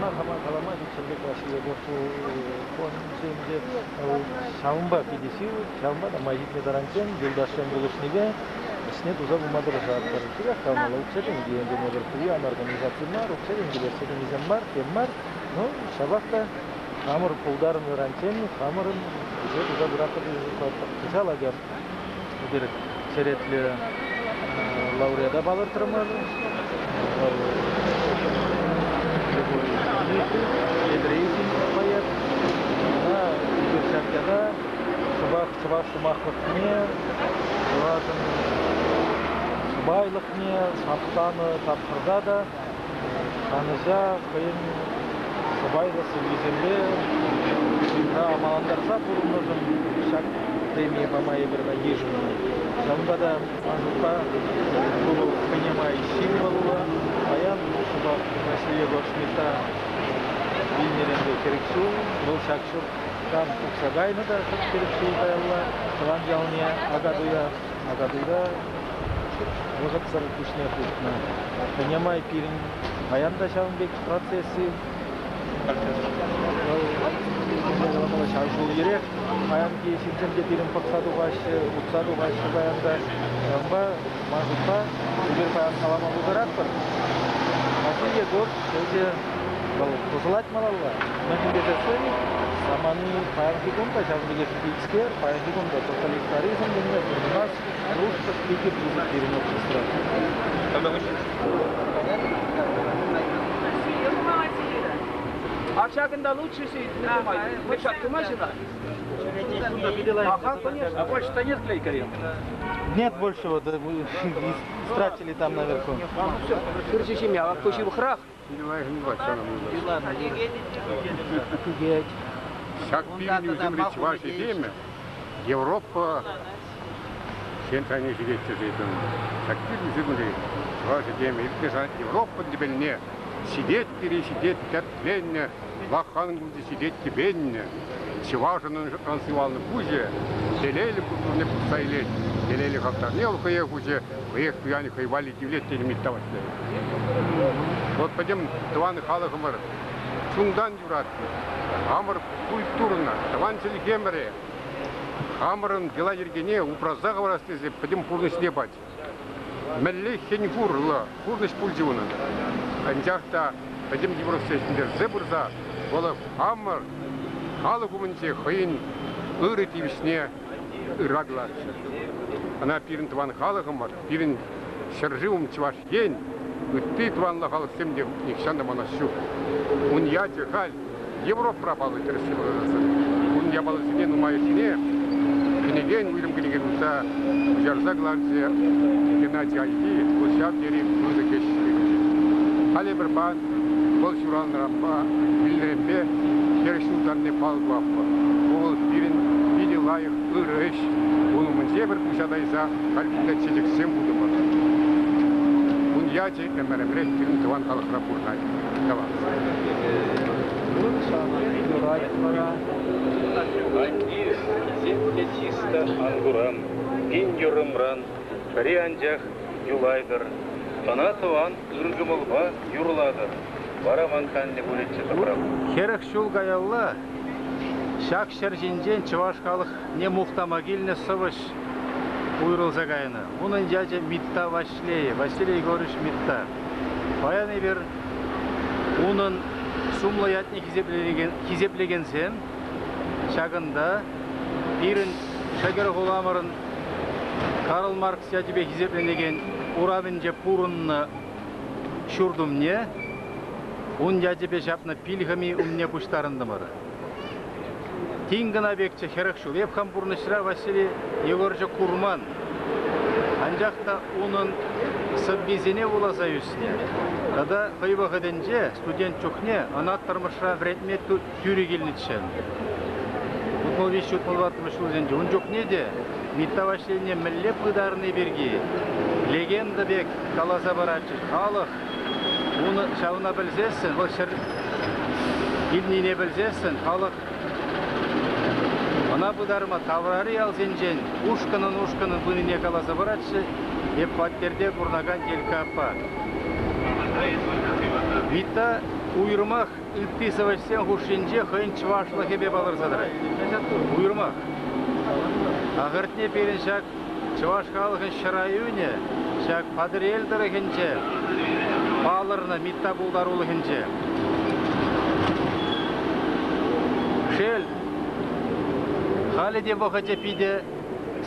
Мана хама калама ҫук ҫын пек Василий Егоров фончӗнче ҫавӑнпа питӗ ҫывӑх, ҫавӑнпа та май ҫитнӗ таранччен юлташсем пулӑшнипе ӗҫне туса пыма тӑрӑшатпӑр. Тӳрех калмалла, укҫа-тенкӗ енчен эпир пуян организаци мар, укҫа-тенкӗ леҫсе кӗнисем мар, тем мар, но ҫапах та хамӑр пултарнӑ таранччен хамӑрӑн ӗҫе туса пыратпӑр тесе шутлатпӑр. Кӑҫал акӑ эпир черетлӗ лауреата палӑртрӑмӑр. Вӑл Дмитрий поэт. Ӑна эпир ҫак ята шӑпах чӑваш сӑмахлӑхне, чӑвашӑн сӑпайлӑхне таптанӑ тапхӑрта та шанӑҫа хӑйӗн сӑпайлӑ сӑввисемпе ҫынна амалантарса пурӑннӑшӑн ҫак премие пама эпир ӑна йышӑннӑ. Ҫавӑнпа та ман шутпа ку вӑл хӑйне май символлӑ. Паян шӑпах Василий Егорович Митта вилнӗренпе 40 ҫул. Вӑл ҫак ҫуртран тухса кайнӑ та шӑп 40 ҫул каялла тӑван ялне Акатуя. Акатуйра вӑхӑтсӑр куҫне хупнӑ. Хӑйне май пирӗн паян та ҫавӑн пек процесс-и. Вӑл ҫав ҫул-йӗрех паянхи ҫынсем те пирӗн пӑхса тухаҫҫӗ, утса тухаҫҫӗ паян та. Ҫавӑнпа ман шутпа эпир паян калама пултаратпӑр. Василий Егор ӗҫӗ вӑл тӑсӑлать малалла. Мӗншӗн тесессӗн самани паянхи кун та ҫавӑн пекех икскер, паянхи кун та тоталитаризм тенине пурӑнас хӑрушлӑх питӗ пысӑк пирӗн обществӑра. А ҫакӑнта лучше Ҫак тума ҫына. Ага, конечно. А больше-то нет клейка, Нет больше, вот мы истратили там наверху. Хырҫи ҫиме, а ку ҫывӑхрах. Ҫак пирӗн ӳсӗмри чӑваш этемӗ Европа центрне ҫитет тесе Ҫак пирӗн ӳсӗмри чӑваш этемӗ иртнӗ Европа тӗпелне ҫитет пире ҫитет тертленнӗ, лахан кунти ҫитет тӗпеннӗ. Чӑвашӑн ӑншӑртран сывалнӑ пуҫӗ телейлӗ культурине пухса илет. Телейлӗ хастарне вӑл хӑех уҫӗ, хӑех туянӗ, хӑй валли тивлет тенӗ Митта Ваҫлейӗ. Вот пӗтӗм тӑван халӑхӑмӑр чунтан юратнӑ хамӑр культурӑна, тӑван чӗлхемӗре, хамӑрӑн йӑла-йӗркене упраса хӑварас тесе пӗтӗм пурнӑҫне пачӗ. Мӗнле хӗн-хурлӑ пурнӑҫ пулчӗ унӑн. Анчах та пӗтӗм йывӑрлӑхсене ҫӗнтерсе пырса вӑл хамӑр халӑх умӗнче хӑйӗн ырӑ тивӗҫне ырра кӑларчӗ. Ӑна пирӗн тӑван халӑхӑмӑр, пирӗн ҫӗршывӑм Чӑваш Ен, ытти тӑванлӑ халӑхсем те нихҫан та манас ҫук. Ун ячӗ халь Европӑра паллӑ тӗрӗсси пулса Ун япалисене нумайӑшне кӗнекен, уйрӑм кӗнеке туса куҫарса кӑларчӗ Геннадий Айхи, вӑл ҫав тери пысӑк ӗҫ ӗҫлет. Халӗ пӗр пан вӑл ҫуралнӑранпа, вилнӗренпе 40 ҫултанне паллӑ тӑватпӑр. Ку вӑл пирӗн питӗ лайӑх, ырӑ ӗҫ. Ун умӗнче пӗр пуҫа тайса халь кунта чечексем хутӑмӑр. Ун ячӗ ӗмӗр-ӗмӗрех пирӗн тӑван халӑхра пурӑнать. Тавах. Юрать вара. Атте, хисеплӗ чыслӑ ан курам, пин юррӑмран пӗри анчах юлайтӑр. Ӑна тӑван ыр кӑмӑлпа юрлатӑр, вара ман канлӗ пулӗччӗ тӑпрам. 40 ҫул каялла ҫак ҫӗр ҫинчен чӑваш халӑхне мухтама килнӗ сӑвӑҫ уйрӑлса кайнӑ. Унӑн ячӗ Митта Ваҫлейӗ, Василий Егорович Митта. Паян эпир унӑн сумлӑ ятне хисеплекенсем ҫакӑнта пирӗн шӗкӗр хуламӑрӑн Карл Маркс ячӗпе хисепленекен урамӗнче пурӑннӑ ҫурт умне ун ячӗпе ҫапнӑ пил хӑми умне пуҫтарӑнтӑмӑр. Тин кӑна пекчӗ 40 ҫул. Эп хам пурнӑҫра Василий Егоровича курман. Анчах та унӑн сӑввисене вуласа ӳснӗ. Тата хӑй вӑхӑтӗнче, студент чухне, ӑна Тӑрмӑшра вӗрентме тӳрӗ килнӗччӗ. 63-64 ҫулсенче. Ун чухне те Митта Ваҫлейне мӗнле пытарни пирки легенда пек каласа паратчӗҫ. Халӑх Унӑн ҫавна пӗлсессӗн, вӑл ҫӗр килнине пӗлсессӗн халӑх ӑна пытарма таврари ялсенчен ушкӑнӑн-ушкӑнӑн пынине каласа паратчӗ эп хваттерте пурӑнакан Елькка аппа. Митта. Уйрӑмах ытти сӑвӑҫсен хушшинче хӑйӗн чӑвашлӑхӗпе палӑрса тӑрать. Уйрӑмах. Ахӑртне пирӗн ҫак чӑваш халӑхӗн ҫӗрайӳнӗ ҫак Патӑрьел тӑрӑхӗнче палӑрнӑ Митта пултарулӑхӗнче. Шел, халӗ те вӑхӑчӗ питӗ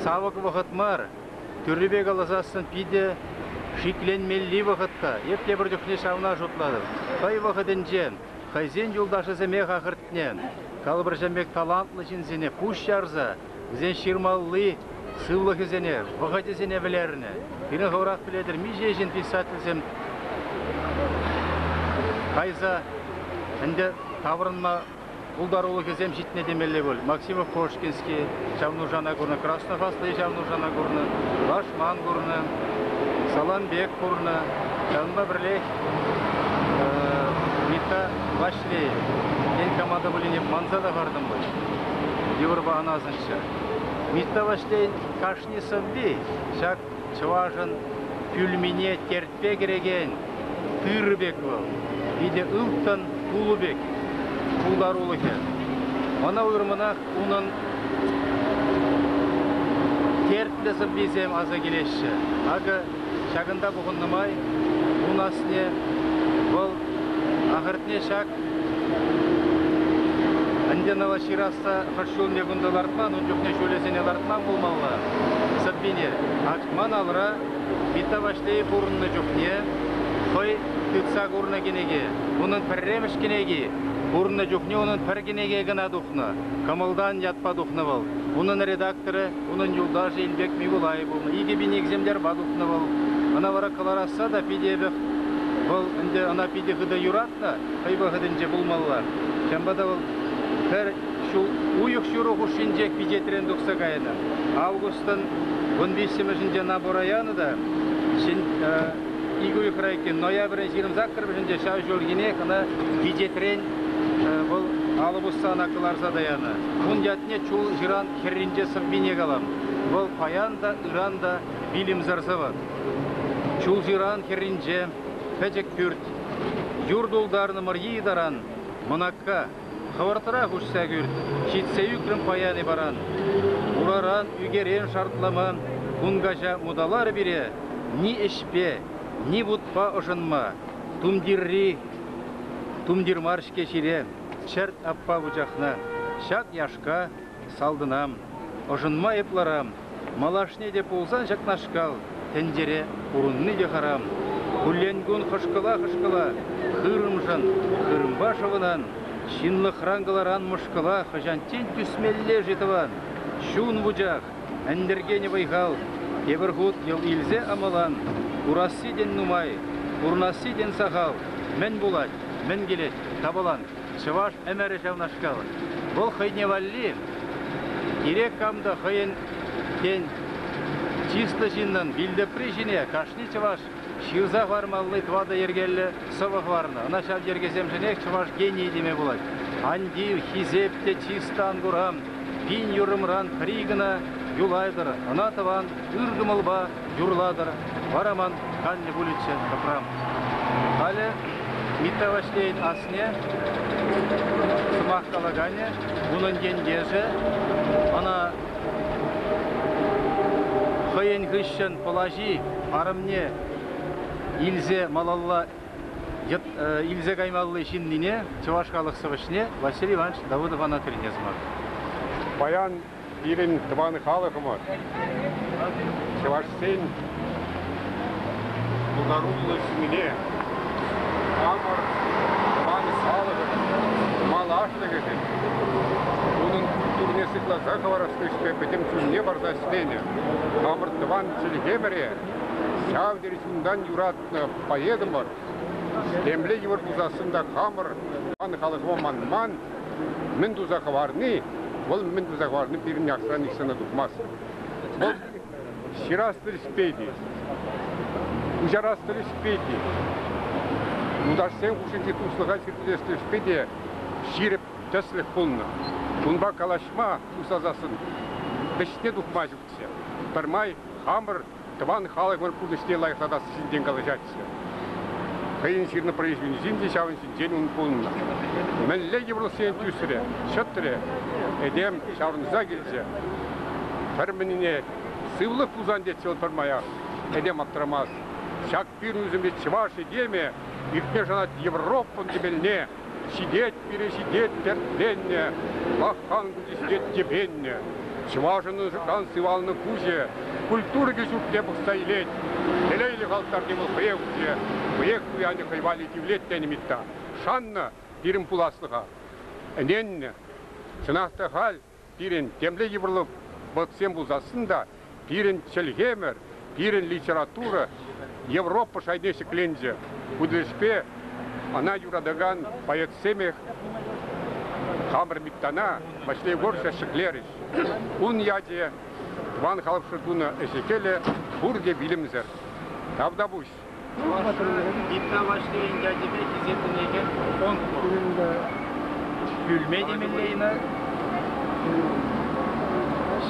савӑк вӑхӑт мар. Тӳррипе каласассӑн питӗ шикленмелли вӑхӑт та. Эп тепӗр чухне ҫавна шутлатӑп. Хӑй вӑхӑтӗнче хӑйсен юлташӗсемех ахӑртне, калӑпӑр ҫын пек талантлӑ ҫынсене пуҫ ярса вӗсен ҫырмалли сывлӑхӗсене, вӑхӑчӗсене вӗлернӗ. Пирӗн хӑвӑрах пӗлетӗр, миҫе ҫын писательсем кайса ӗнтӗ таврӑнма пултарулӑхӗсем ҫитнӗ темелле пуль. Максимов Кошкинский ҫав нушана курнӑ, Краснофасли ҫав нушана курнӑ, Лашман курнӑ, Саламбек курнӑ. Ҫавӑнпа пӗрлех Митта Ваҫлей тен кама та пулин манса та хӑвартӑм пуль. Йывӑрпа ӑна асӑнччӗ. Митта Ваҫлейӗн кашни сӑвви ҫак чӑвашӑн пӳлмине тертпе кӗрекен тырӑ пек вӑл, питӗ ылтӑн тулӑ пек пултарулӑхӗ. Мана уйрӑммӑнах унӑн тертлӗ сӑввисем аса килеҫҫӗ. Акӑ ҫакӑнта пухӑннӑ май ун асне вӑл ахӑртне ҫак ӗнтӗ ҫырасса хӑш ҫулне кунта лартман, ун чухне ҫулӗсене лартман пулмалла сӑввине. Ак ман алра Митта Ваҫлейӗ пурӑннӑ чухне хӑй тытса курнӑ кӗнеке. Унӑн пӗрремӗш кӗнеки. Пурӑннӑ чухне унӑн пӗр кӗнеке кӑна тухнӑ. Кӑмӑлтан ятпа тухнӑ вӑл. Унӑн редакторӗ, унӑн юлташӗ Илпек Микулай пулнӑ. 2000 экземплярпа тухнӑ вӑл. Ӑна вара кӑларасса та питӗ эпӗ вӑл ӗнтӗ ӑна питӗ хытӑ юратнӑ, хӑй вӑхӑтӗнче пулмалла. Ҫавӑнпа та вӑл пӗр ҫул уйӑх ҫурӑ хушшинчех пичетрен тухса кайнӑ. Августӑн 13-мӗшӗнче набора янӑ та ик уйӑхра иккен ноябрӗн 28-мӗшӗнче ҫав ҫулхинех ӑна пичетрен вӑл алӑ пусса ӑна кӑларса та янӑ. Ун ятне чул ҫыран хӗрринче сӑввине калам. Вӑл паян та, ыран та вилӗмсӗр сӑвӑ. Чул ҫыран хӗрринче пӗчӗк пӳрт, юр тултарнӑ мӑрйи таран мӑнакка Хӑвӑртрах уҫса кӳрт, ҫитсе ӳкрӗм паян-и паран. Ураран ӳкерен шартлама, кун каҫа муталарӗ пире ни ӗҫпе, ни вутпа ӑшӑнма. Тумтирри тумтир мар-ҫке ҫире, чӗрт аппа вучахна. Ҫак яшка салтӑнам, ӑшӑнма эп ларам. Малашне те пулсан ҫакнашкал тӗнчере пурӑнни те харам. Куллен-кун хӑшкӑла-хӑшкӑла хырӑмшӑн хырӑмпа шӑвӑнан, ҫынлӑхран кӑларан мӑшкӑла хӑҫанччен тӳсмелле-ши тӑван? Чун вучах, ӗнтӗркенӗ вӑй-хал, тепӗр хут йӑл илсе амалан. Курасси тен нумай, курнасси тен сахал. Мӗн пулать, мӗн килет, тапалан. Чӑваш ӗмӗрӗ ҫавнашкал. Вӑл хӑйне валли кирек кам та хӑйӗн, тен, чыслӑ ҫыннӑн вилтӑпри ҫине кашни чӑваш ҫырса хӑвармалли тӑватӑ йӗркеллӗ сӑвӑ хӑварнӑ. Ӑна ҫав йӗркесемшӗнех чӑваш генийӗ теме пулать. Ан тив, хисеп те чыс та ан курам, пин юрӑмран пӗри кӑна юлайтӑр, ӑна тӑван ыр кӑмӑлпа юрлатӑр, вара ман канлӗ пулӗччӗ тӑпрам. Халӗ Митта Ваҫлейӗн асне сӑмах калаканӗ, унӑн ентешӗ, ӑна хӑйӗн хыҫҫӑн Пӑлаҫи арӑмне илсе малалла илсе каймалли ҫыннине, чӑваш халӑх сӑвӑҫне Василий Иванович Давыдов Анатрине сӑмах. Паян Пирӗн тӑван халӑхӑмӑр, чӑвашсен пултаруллӑ ҫыннине, хамӑр тӑван халӑхӑн малашлӑхӗшӗн, унӑн культурине сыхласа хӑварас ӗҫпе пӗтӗм чунне парса ӗҫленӗ хамӑр тӑван чӗлхемӗре ҫав тери чунтан юратнӑ поэтӑмӑр, темле йывӑр пулсассӑн та хамӑр тӑван халӑхӑма манман, мӗн туса хӑварни, вӑл мӗн туса хӑварни пирӗн асран нихҫан та тухмасть. Вӑл ҫырас тӗлӗшпе те, куҫарас тӗлӗшпе те, юлташсен хушшинчи туслӑха ҫирӗплетес тӗлӗшпе те ҫирӗп тӗслӗх пулнӑ. Унпа калаҫма пуҫласассӑн вӗҫне тухма ҫукчӗ. Пӗрмай хамӑр тӑван халӑхӑмӑр пурнӑҫне лайӑхлатасси ҫинчен калаҫатчӗ. Хӑйӗн ҫырнӑ произведенисем те ҫавӑн ҫинчен ун пулнӑ. Мӗнле йывӑрлӑхсене тӳсрӗ, чӑтрӗ, этем ҫаврӑнса килчӗ. Пӗр мӗнне сывлӑх пулсан тетчӗ вӑл пӗрмаях, этем аптӑрамасть. Ҫак пирӗн ӳсӗмри чӑваш этемӗ иртме шанать Европӑн тӗпелне. Ҫитет пире ҫитет тертленнӗ, лаххан куҫӗ ҫитет йӗпеннӗ. Чӑвашӑн ӑшӑран сывалнӑ куҫӗ культура ҫуртне пӑхса илет. Телейлӗ халтарти вӑл хӑех уҫӗ, хӑех туянӗ хӑй валли тивлет тенӗ Митта. Шаннӑ пирӗн пуласлӑха. Ӗненнӗ. Чӑнах та халь пирӗн темле йывӑрлӑх вӑхӑтсем пулсассӑн та пирӗн чӗлхемӗр, пирӗн литература Европа шайне ҫӗкленчӗ. Ку тӗлӗшпе ӑна юратакан поэтсемех хамӑр Миттана Ваҫлей Егоровича ҫӗклерӗҫ. Ун ячӗ тӑван халӑхшӑн тунӑ ӗҫӗ-хӗлӗ пурте вилӗмсӗр. Тавтапуҫ. Митта Ваҫлейӗн ячӗпе хисепленекен конкурс. Пӳлме темелле ӑна.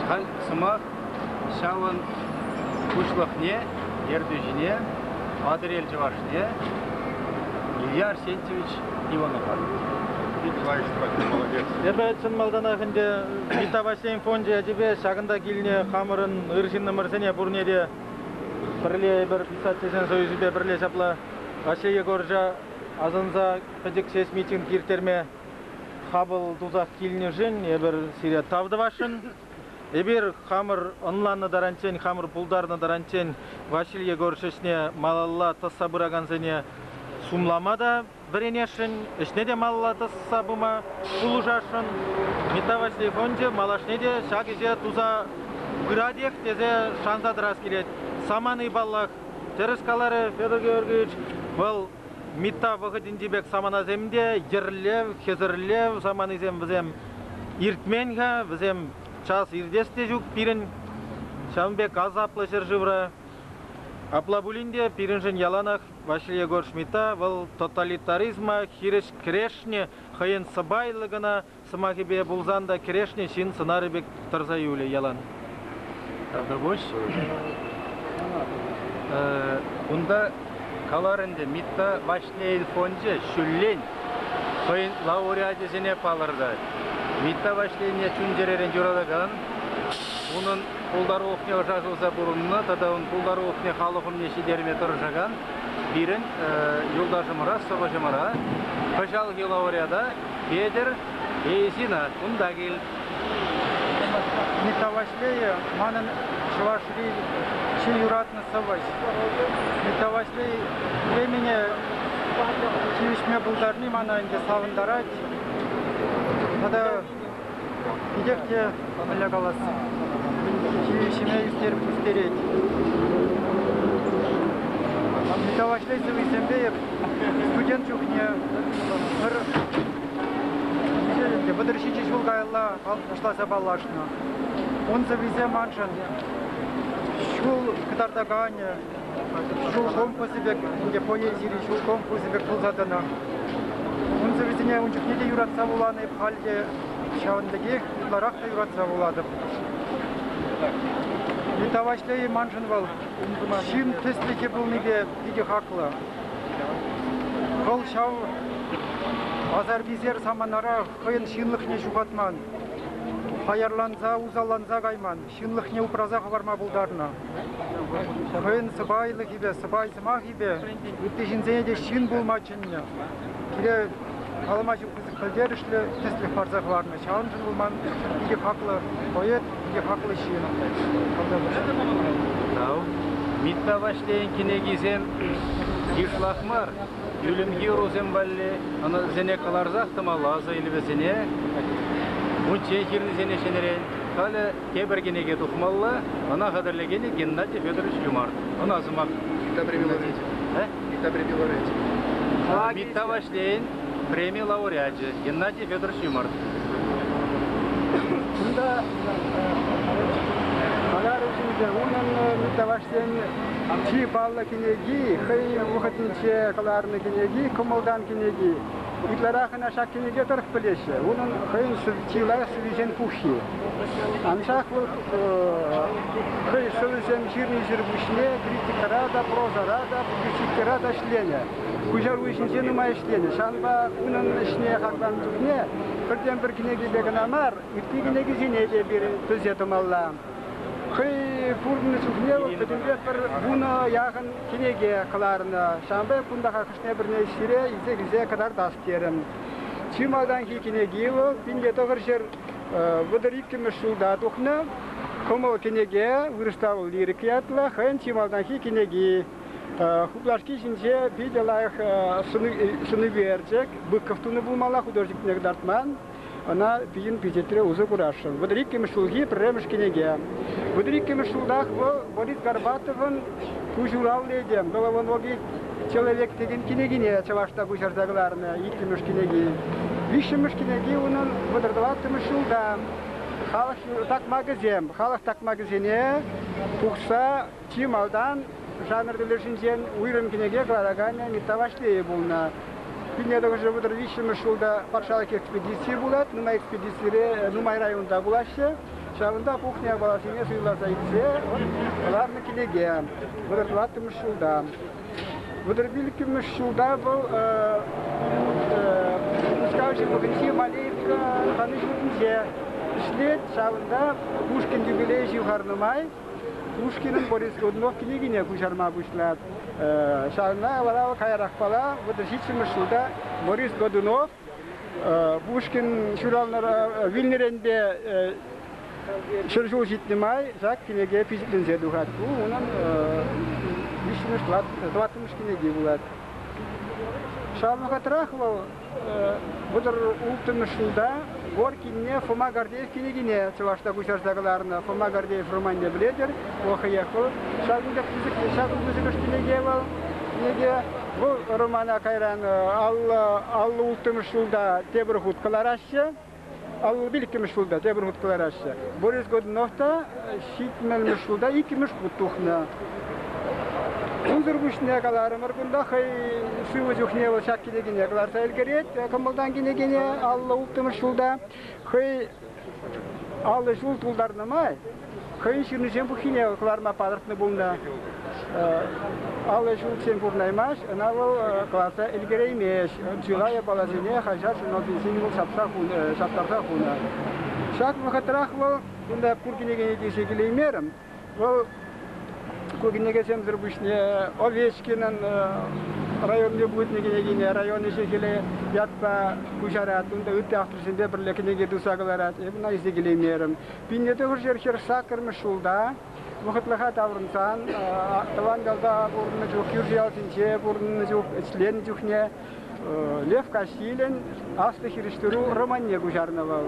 Халь сӑмах ҫавӑн пуҫлӑхне, ертӳҫине, Патӑрьел чӑвашне Илья Арсентьевич Иванова. Молодец. Эпӗ чӑн малтанах ӗнтӗ Митта Ваҫлейӗн фончӗ ячӗпе ҫакӑнта килнӗ хамӑрӑн ыр ҫыннӑмӑрсене пурне те Пӗрле эпир писательсен союзӗпе пӗрле ҫапла Ваҫлей Егорча асӑнса пӗчӗк ҫеҫ митинг ирттерме хапӑл тусах килнӗшӗн эпир сире тав тӑвасшӑн. Эпир хамӑр ӑнланнӑ таранччен, хамӑр пултарнӑ таранччен Василий Егорович ӗҫне малалла тӑсса пыракансене сумлама та вӗренесшӗн, ӗҫне те малалла тӑсса пыма пулӑшасшӑн. Митта Ваҫлей фончӗ малашне те ҫак ӗҫе туса пыратех тесе шанса тӑрас килет. Самани, паллах, тӗрӗс каларӗ Федор Георгиевич. Вӑл Митта вӑхӑтӗнчи пек саманасем те йӗрлев, хӗсӗрлев саманисем вӗсем иртмен-ха, вӗсем час иртес те ҫук пирӗн. Ҫавӑн пек асаплӑ ҫӗршывра. Апла пулин те пирӗншӗн яланах Ваҫлей Егорович Митта вӑл тоталитаризма хирӗҫ кӗрешнӗ, хӑйӗн сӑпайлӑ кӑна сӑмахӗпе пулсан та кӗрешнӗ ҫын сӑнарӗ пек тӑрса юлӗ ялан. Тавтапуҫ. Кунта калар ӗнтӗ, Митта Ваҫлейӗн фончӗ ҫуллен хӑйӗн лауреачӗсене палӑртать. Митта Ваҫлейне чун-чӗререн юратакан, унӑн пултарулӑхне ӑша хывса пурӑннӑ тата ун пултарулӑхне халӑх умне ҫитерме тӑрӑшакан пирӗн юлташӑмӑра, сӑвӑҫӑмӑра, кӑҫалхи лауреата Петӗр Эйзина кунта кил. Митта Ваҫлейӗ манӑн Чӑвашри чи юратнӑ сӑвӑҫ. Митта Ваҫлей премине тивӗҫме пултарни мана ӗнтӗ савӑнтарать. Тата Питех те, мӗнле калас, ҫиме ӳстерет. Митта Ваҫлей сӑввисемпе эп студент чухне пӗр 37 ҫул каялла пуҫласа паллашнӑ. Ун сӑввисем маншӑн ҫул кӑтартаканӗ, ҫул компасӗ пек, ӗнтӗ поэзири ҫул компасӗ пек пулса тӑнӑ. Ун сӑввисене ун чухне те юратса вуланӑ эп, халь те ҫавӑн пекех ытларах та юратса вулатӑп. Митта Ваҫлейӗ маншӑн вӑл ҫын тӗслӗхӗ пулнипе питӗ хаклӑ. Вӑл ҫав асар-писер саманара хӑйӗн ҫынлӑхне ҫухатман, хаярланса, усалланса кайман, ҫынлӑхне упраса хӑварма пултарнӑ. Хӑйӗн сӑпайлӑхӗпе, сӑпай сӑмахӗпе ытти ҫынсене те ҫын пулма чӗннӗ. Пире калама ҫук пысӑк пӗлтерӗшлӗ тӗслӗх парса хӑварнӑ. Ҫавӑншӑн вӑл ман питӗ хаклӑ поэт, питӗ хаклӑ ҫын. Тав. Митта Ваҫлейӗн кӗнекисем йышлах мар. Ӳлӗмхи ӑрусем валли ӑнасене кӑларсах тӑмалла аса илӗвӗсене, унччен ҫырнисене ҫӗнӗрен. Халӗ тепӗр кӗнеке тухмалла, ӑна хатӗрлекенӗ Геннадий Федорович Юмарт. Ӑна сӑмах. Митта преми лауреачӗ. Митта преми лауреачӗ. Митта Ваҫлейӗн преми лауреачӗ Геннадий Федорович Юмарт. Кунта каларӑшӗнче унӑн Митта Ваҫлейӗн чи паллӑ кӗнеки, хӑй вӑхӑтӗнче кӑларнӑ кӗнеки, Кӑмӑлтан кӗнеки. Ытларах ӑна ҫак кӗнеке тӑрӑх пӗлеҫҫӗ. Унӑн хӑйӗн чи лайӑх сӑввисен пуххи. Анчах вӑл хӑй сӑвӑсем ҫырнисӗр пуҫне критикӑра та, прозӑра та, публицистикӑра та ӗҫленӗ. Куҫару ӗҫӗнче нумай ӗҫленӗ. Ҫавӑнпа унӑн ӗҫне хакланӑ чухне пӗртен-пӗр кӗнекепе кӑна мар, ытти кӗнекисене те пирӗн пӗлсе тӑмалла. Хӑй пурӑннӑ чухне вӑл пӗтӗмпе пӗр вунӑ яхӑн кӗнеке кӑларнӑ. Ҫавӑнпа кунта хӑшне-пӗрне ӗҫҫире илсе килсе кӑтартас терӗм. Чи малтанхи кӗнеки вӑл 1932 ҫулта тухнӑ «Кӑмӑл кӗнеке» вырӑсла вӑл лирик ятлӑ, хӑйӗн чи малтанхи кӗнеки. Хуплашки ҫинче питӗ лайӑх сӑнӳкерчӗк, Быков тунӑ пулмалла, художникне кӑтартман. Ӑна пирӗн пичетре усӑ курасшӑн. 32-мӗш ҫулхи пӗрремӗш кӗнеке. 32-мӗш ҫултах вӑл Борис Горбатовӑн «Куҫураллӑ этем. Головоногий человек» текен кӗнекине чӑвашла куҫарса кӑларнӑ иккӗмӗш кӗнеки. Виҫҫӗмӗш кӗнеки унӑн 34-мӗш ҫулта халӑх такмакӗсем, халӑх такмакӗсене пухса чи малтан жанр тӗлӗшӗнчен уйрӑм кӗнеке кӑлараканӗ Митта Ваҫлейӗ пулнӑ. 1933 ҫулта патшалӑх экспедицийӗ пулать. Нумай экспедицире нумай районта пулаҫҫӗ. Ҫавӑнта пухнӑ япаласене суйласа илсе кӑларнӑ кӗнеке. 34 ҫулта. 35 ҫулта вӑл Мускав ҫывӑхӗнчи Малеевка хани ҫуртӗнче ӗҫлет. Ҫавӑнта Пушкин юбилейӗ ҫывхарнӑ май Пушкинӑн Борис Годунов кӗнекине куҫарма пуҫлать. Ҫавна вара каярахпала 37-мӗш ҫулта Борис Годунов Пушкин ҫуралнӑ вилнӗренпе ҫӗр ҫул ҫитнӗ май ҫак кӗнеке пичетленсе тухать. Ку унӑн виҫҫӗмӗш, тӑваттӑмӗш кӗнеки пулать. Ҫав вӑхӑтрах вӑл 36-мӗш ҫулта Горькинне Фома Гордеев кӗнекине чӑвашла куҫарса кӑларнӑ. Фома Гордеев романне пӗлетӗр, вӑл хӑех вӑл. Ҫакӑн пек пысӑк, ҫакӑн пысӑкӑш кӗнеке вӑл. Кӗнеке вӑл романа кайран 56-мӗш ҫулта тепӗр хут кӑлараҫҫӗ. 55-мӗш ҫулта тепӗр хут кӑлараҫҫӗ. Борис Годунов та 70-мӗш ҫулта иккӗмӗш хут тухнӑ. Унсӑр пуҫне каларӑмӑр кунта хӑй сывӑ чухне вӑл ҫак кӗнекене кӑларса ӗлкӗрет, кӑмӑлтан кӗнекене 56-мӗш ҫулта. Хӑй 50 ҫул тултарнӑ май хӑйӗн ҫырнисен пуххине кӑларма палӑртнӑ пулнӑ. 50 ҫулччен пурӑнаймасть, ӑна вӑл кӑларса ӗлкӗреймест. Чылай япаласене хаҫат-журналсенчен вӑл ҫапса хунӑ, ҫаптарса хунӑ. Ҫак вӑхӑтрах вӑл кунта пур кӗнекене те килеймерӗм. Вӑл ку кӗнекесемсӗр пуҫне Овечкинӑн районне путнӑ кӗнекине район ӗҫӗ-хӗлӗ ятпа куҫарать. Унта ытти авторсемпе пӗрле кӗнеке туса кӑларать. Эпӗ ӑна илсе килеймерӗм. 1948 ҫулта вӑхӑтлӑха таврӑнсан тӑван ялта пурӑннӑ чух, кӳршӗ ялсенче пурӑннӑ чух, ӗҫленӗ чухне Лев Каҫилӗн Аслӑ хирӗҫтӗру романне куҫарнӑ вӑл.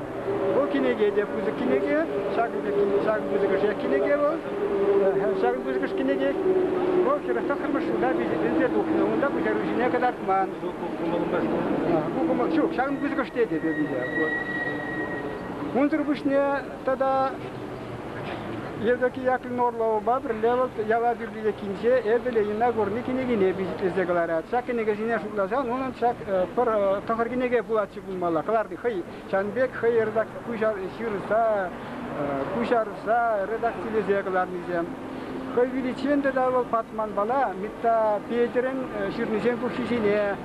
Вӑл кӗнеке те пысӑк кӗнеке, ҫакӑн пек ҫакӑн пысӑкӑшех кӗнеке вӑл, ҫакӑн пысӑкӑш кӗнеке. Вӑл 49-мӗш ҫулта пичетленсе тухнӑ, унта куҫаруҫине кӑтартман. Ку кӑмӑл ҫук, ҫакӑн пысӑкӑш тетӗп эпӗ те. Унсӑр пуҫне тата Евдокия Яковлевна Орловӑпа пӗрле вӑл яла библиотекинче Эпӗ Ленина курни кӗнекине пичетлесе кӑларать. Ҫак кӗнекесене шутласан унӑн ҫак пӗр тӑхӑр кӗнеке пулатчӗ пулмалла. Кӑларни хӑй ҫавӑн пек хӑй ҫырса, куҫарса, редакцилесе кӑларнисем. Хӑй виличчен тата вӑл Патманпала Митта Петӗрӗн ҫырнисен пуххисене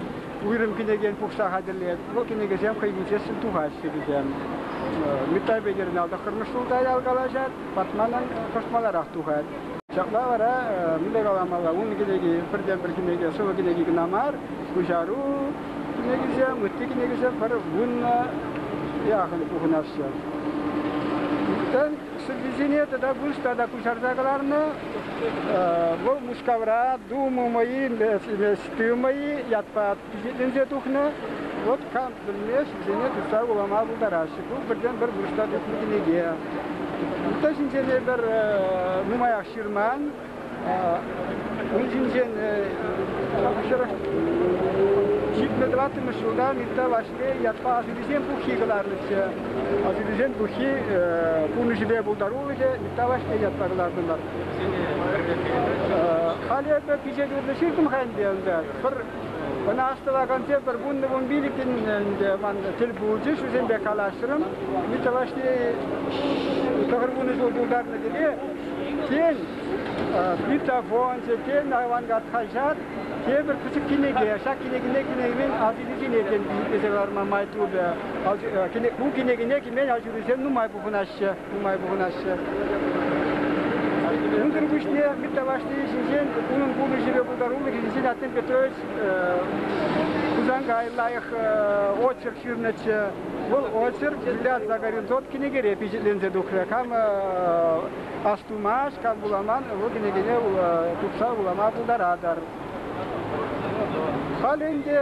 уйрӑм кӗнекен пухса хатӗрлет. Вӑл кӗнекесем хӑй вилсессӗн тухаҫҫӗ вӗсем. Митта Петӗрӗн 59-мӗш ҫулта ял калаҫать, Патманӑн кӑшт маларах тухать. Ҫапла вара, мӗнле каламалла, ун кӗнеки пӗртен-пӗр кӗнеке, сӑвӑ кӗнеки кӑна мар, куҫару кӗнекисем, ытти кӗнекесем пӗр вуннӑ яхӑн пухӑнаҫҫӗ. Сӑввисене тата вырӑсла та куҫарса кӑларнӑ. Вӑл Мускавра Дума мои, мечты мои ятпа пичетленсе тухнӑ. Вот кам пӗлмест, вӗсене тытса вулама пултараҫҫӗ. Ку пӗртен-пӗр вырӑсла тухнӑ кӗнеке. Унта ҫинчен эпир нумаях ҫырман. Ун ҫинчен 74-мӗш ҫулта Митта Ваҫлей ятпа Асилисен пуххи кӑларнӑччӗ. Асилисен пуххи пурнӑҫӗпе пултарулӑхӗ Митта Ваҫлей ятпа кӑлартӑмӑр. Халӗ эпӗ пичет урлӑ ҫыртӑм-ха ӗнтӗ унта. Пӗр Ӑна астӑвакансем пӗр вуннӑ-вунпилӗкӗн ӗнтӗ ман тӗл пулчӗҫ, вӗсемпе калаҫрӑм. Митта Ваҫлей 90 ҫул тултарнӑ тӗле, тен, Митта фончӗ, тен, Авангард хаҫат тепӗр пӗчӗк кӗнеке, ҫак кӗнекене кӗнекемен асилисене тен пичетлесе кӑларма май тупӗ. Ку кӗнекене кӗмен алҫырусем нумай пухӑнаҫҫӗ, нумай пухӑнаҫҫӗ. Унсӑр пуҫне Митта Ваҫлейӗ ҫинчен, унӑн пурнӑҫӗпе пултарулӑхӗ ҫинчен Артем Петрович Хусанкай лайӑх очерк ҫырнӑччӗ. Вӑл очерк «Взгляд за горизонт» кӗнекере пичетленсе тухрӗ. Кам астумасть, кам вуламан, вӑл кӗнекене тупса вулама пултаратӑр. Халӗ ӗнтӗ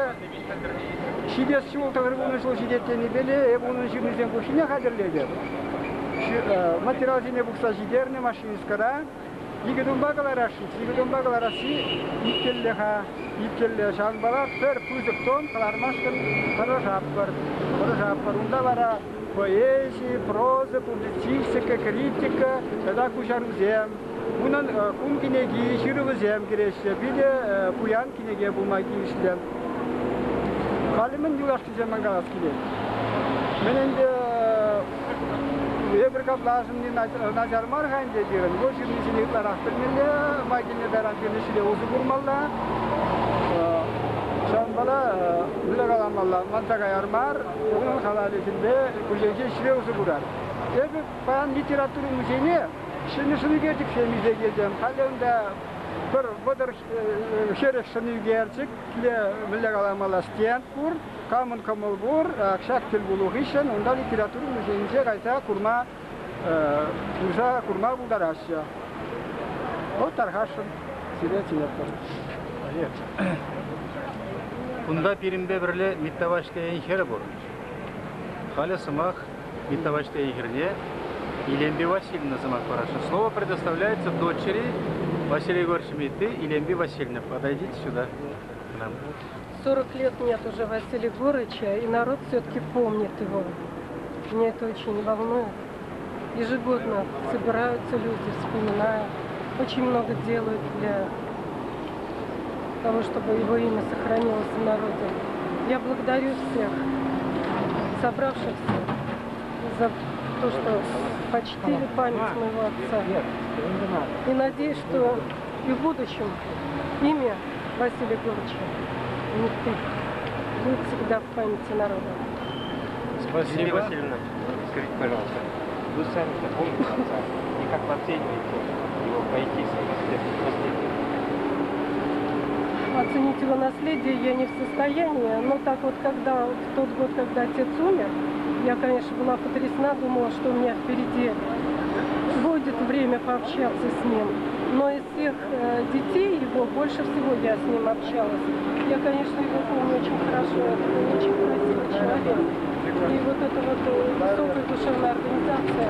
ҫитес ҫул, 90 ҫул ҫитет тенипеле эп унӑн ҫырнисен пуххине хатӗрлетӗп. Материалсене пухса ҫитернӗ машинисткӑра. Икӗ тумпа кӑларасшӑн. Икӗ тумпа кӑларасси иккӗлле-ха, иккӗлле. Ҫавӑнпала пӗр пысӑк том кӑлармашкӑн тӑрӑшатпӑр. Тӑрӑшатпӑр. Унта вара поэзи, проза, публицистика, критика тата куҫарусем. Унӑн кун кӗнеки, ҫырӑвӗсем кӗреҫҫӗ. Питӗ пуян кӗнеке пулма тивӗҫлӗ. Халӗ мӗн юлашкисем ман калас килет. Мӗн ӗнтӗ эпир капла асӑнни начар мар-ха ӗнтӗ пирӗн. Вӑл ҫырнисене ытларах пӗлмелле, май килнӗ таран пирӗн ӗҫре усӑ курмалла. Ҫавӑнпала мӗнле каламалла, манса каяр мар, унӑн халалӗсемпе кулленхи ӗҫре усӑ курар. Эпӗ паян литература музейне ҫӗнӗ сӑнӳкерчӗксем илсе килтӗм. Халӗ унта пӗр 30 хӗрӗх сӑнӳкерчӗк, мӗнле каламалла, стенд пур. Камӑн кӑмӑл пур, ҫак тӗлпулу хыҫҫӑн унта литература музейӗнче кайса курма, курса курма пултараҫҫӗ. Вӑл тархасшӑн сире чӗнетпӗр. Кунта пирӗнпе пӗрле Митта Ваҫлейӗн хӗрӗ пур. Халӗ сӑмах Митта Ваҫлейӗн хӗрне Илемпи Васильевна сӑмах парасшӑн. Слово предоставляется дочери Василия Егоровича Митты Илемпи Васильевна. Подойдите сюда к нам. 40 лет нет уже Василия Егорыча, и народ все-таки помнит его. Меня это очень волнует. Ежегодно собираются люди, вспоминают. Очень много делают для того, чтобы его имя сохранилось в народе. Я благодарю всех собравшихся за то, что почтили память моего отца. И надеюсь, что и в будущем имя Василия Егоровича Митты будет всегда в памяти народа. Спасибо. Елена Васильевна, скажите, пожалуйста, вы сами-то помните отца и как вы оцениваете его поэтическое наследие? Оценить его наследие я не в состоянии, но так вот, когда в тот год, когда отец умер, я, конечно, была потрясена, думала, что у меня впереди будет время пообщаться с ним. Но из всех детей его больше всего я с ним общалась. Я, конечно, его помню очень хорошо. Это был очень красивый человек. И вот эта вот высокая душевная организация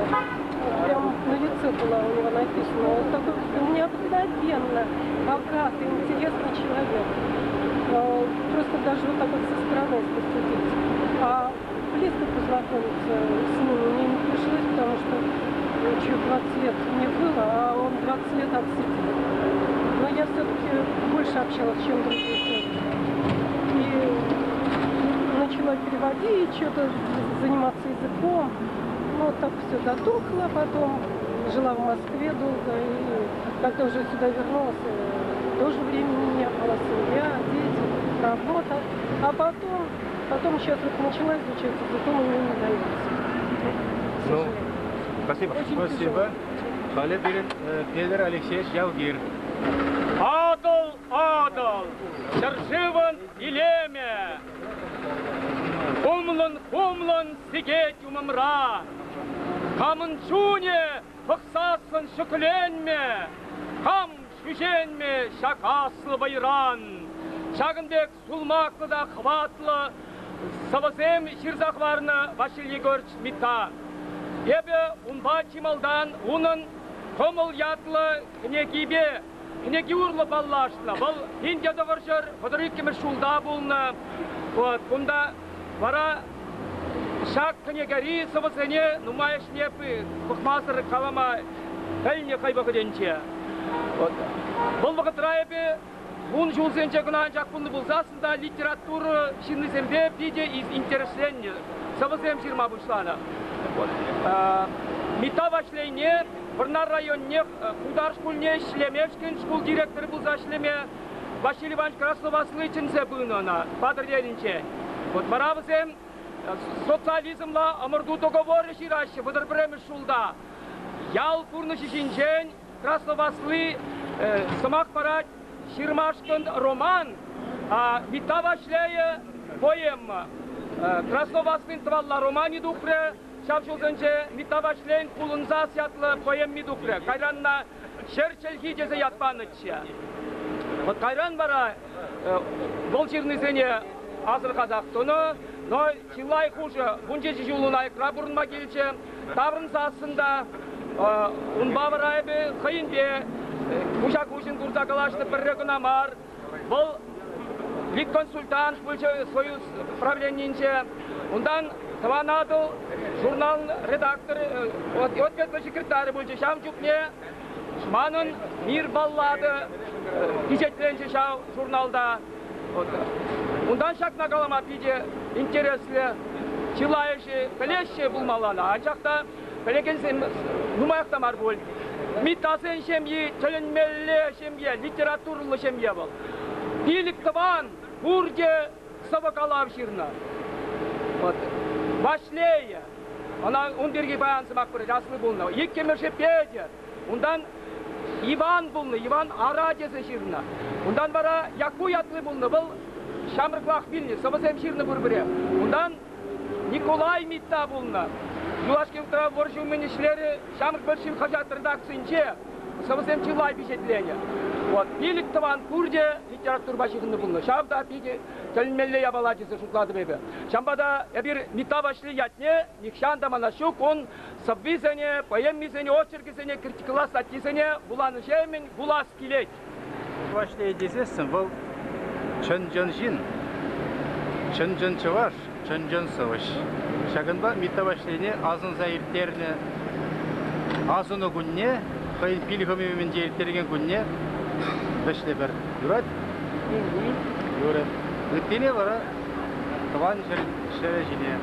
прям на лице была у него написана. Он такой необыкновенно богатый, интересный человек. Просто даже вот так вот со стороны если судить. А близко познакомиться с ним мне не пришлось, потому что еще 20 лет мне было, а он 20 лет отсидел. Но я все-таки больше общалась, чем другие тетки. И начала переводить, что-то заниматься языком. Ну, так все дотухло потом. Жила в Москве долго, и когда уже сюда вернулась, тоже времени не было. Семья, дети, работа. А потом сейчас вот начала изучать языком, и мне не дается. Ну, спасибо. Очень Спасибо. тяжело. Халӗ пирӗн Петр Алексеевич Ялгир. Атӑл, Атӑл, ҫӗршывӑн илемӗ. Хумлӑн-хумлӑн сикет умӑмра. Камӑн чунӗ пӑхсассӑн ҫӗкленмӗ, кам ҫӳҫенмӗ ҫак аслӑ вӑйран. Ҫакӑн пек сулмаклӑ та хӑватлӑ сӑвӑсем ҫырса хӑварнӑ Василий Егорович Митта. Эпӗ унпа чи малтан унӑн Кӑмӑл ятлӑ кӗнекипе кӗнеки урлӑ паллашнӑ. Вӑл 1932 ҫулта пулнӑ. Вот, кунта вара ҫак кӗнекери сӑвӑсене нумайӑшне пӑхмасӑр калама пӗлнӗ хӑй вӑхӑтӗнче. Вот. Вӑл вӑхӑтра эпӗ Ун ҫулсенче кӑна анчах пулнӑ пулсассӑн та литература ҫыннисемпе питӗ интересленнӗ, сӑвӑсем ҫырма пуҫланӑ. Митта Ваҫлейне Вӑрнар районне Хутар шкулне ӗҫлемешкӗн шкул директорӗ пулса ӗҫлеме Василий Иванович Красновасли чӗнсе пынӑ ӑна Патӑрьелӗнче. Вот вара вӗсем социализмла ӑмӑрту договорӗ ҫыраҫҫӗ 31-мӗш ҫулта. Ял пурнӑҫӗ ҫинчен Красновасли сӑмах парать ҫырмашкӑн роман, а Митта Ваҫлейӗ поэма. Красноваслин тӑвалла романӗ тухрӗ. Ҫав ҫулсенче Митта Ваҫлейӗн Хулӑнсас ятлӑ поэмми тухрӗ. Кайран ӑна Ҫӗр чӗлхи тесе ят панӑччӗ. Вот кайран вара вӑл ҫырнисене асӑрхасах тӑнӑ, но чылай хушӑ 17 ҫул ун аякра пурӑнма килчӗ. Таврӑнсассӑн та унпа вара эпӗ хӑйӗнпе куҫа-куҫӑн курса калаҫнӑ пӗрре кӑна мар. Вӑл литконсультант пулчӗ Союз правленийӗнче. Унтан Тӑван Атӑл журнал редакторӗ, ответлӑ секретарӗ пулчӗ. Ҫав чухне манӑн «Мир баллада» пичетленчӗ ҫав журналта. Унтан ҫакна калама питӗ интереслӗ. Чылайӑшӗ пӗлеҫҫӗ пулмалла, анчах та пӗлекенсем нумаях та мар пуль. Миттасен ҫемйи тӗлӗнмелле ҫемье, литературӑллӑ ҫемье вӑл. Пилӗк тӑван пурте сӑвӑ-калав ҫырнӑ. Вот. Ваҫлейӗ, ӑна ун пирки паян сӑмах пырать, асли пулнӑ. Иккӗмӗшӗ Петӗр, унтан Иван пулнӑ, Иван Ара тесе ҫырнӑ. Унтан вара Якку ятли пулнӑ, вӑл ҫамрӑклах вилнӗ, сӑвӑсем ҫырнӑ пурпӗрех. Унтан Николай Митта пулнӑ. Юлашки вӑхӑтра вӑрҫӑ умӗн ӗҫлерӗ ҫамрӑк большевик хаҫат редакцийӗнче. Сӑвӑсем чылай пичетленӗ. Вот, пилӗк тӑван пурте литературӑпа ҫыхӑннӑ пулнӑ. Ҫав та питӗ тӗлӗнмелле япала тесе шутлатӑп эпӗ. Ҫавӑнпа та эпир Митта Ваҫли ятне нихҫан та манас ҫук. Ун сӑввисене, поэмисене, очеркӗсене, критикӑлла статйисене вуланӑҫемӗн вулас килет. Ваҫлей тесессӗн вӑл чӑн-чӑн ҫын, чӑн-чӑн чӑваш, чӑн-чӑн сӑвӑҫ. Ҫакӑнпа Митта Ваҫлейне асӑнса ирттернӗ асӑну кунне, хӑйӗн пил хӑми умӗнче ирттерекен кунне вӗҫлӗпӗр. Юрать? Юрӗ. Ыттине вара тӑван ҫӗрӗ ҫине.